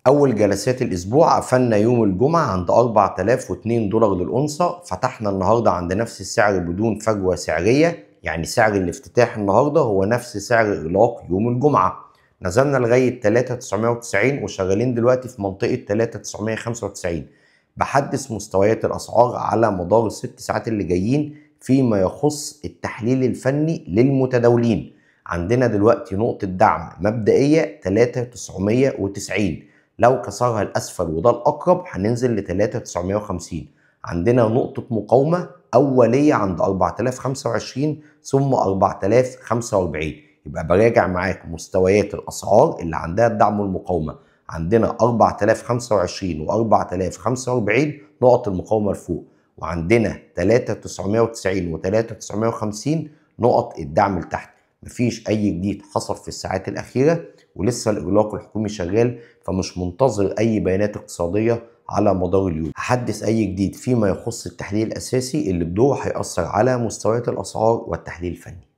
أول جلسات الأسبوع قفلنا يوم الجمعة عند 4002 دولار للأونصة، فتحنا النهاردة عند نفس السعر بدون فجوة سعرية، يعني سعر الافتتاح النهاردة هو نفس سعر إغلاق يوم الجمعة. نزلنا لغاية 3990 وشغالين دلوقتي في منطقة 3995. بحدث مستويات الأسعار على مدار ال6 ساعات اللي جايين فيما يخص التحليل الفني للمتداولين. عندنا دلوقتي نقطة دعم مبدئية 3990، لو كسرها الأسفل وده الأقرب هننزل ل 3950. عندنا نقطة مقاومة أولية عند 4025 ثم 4045. يبقى براجع معاك مستويات الأسعار اللي عندها الدعم والمقاومة. عندنا 4025 و 4045 نقط المقاومة لفوق، وعندنا 3990 و 3950 نقط الدعم لتحت. مفيش أي جديد حصل في الساعات الأخيرة، ولسه الإغلاق الحكومي شغال، فمش منتظر أي بيانات اقتصادية على مدار اليوم. هحدث أي جديد فيما يخص التحليل الأساسي اللي بدوره هيأثر على مستويات الأسعار والتحليل الفني.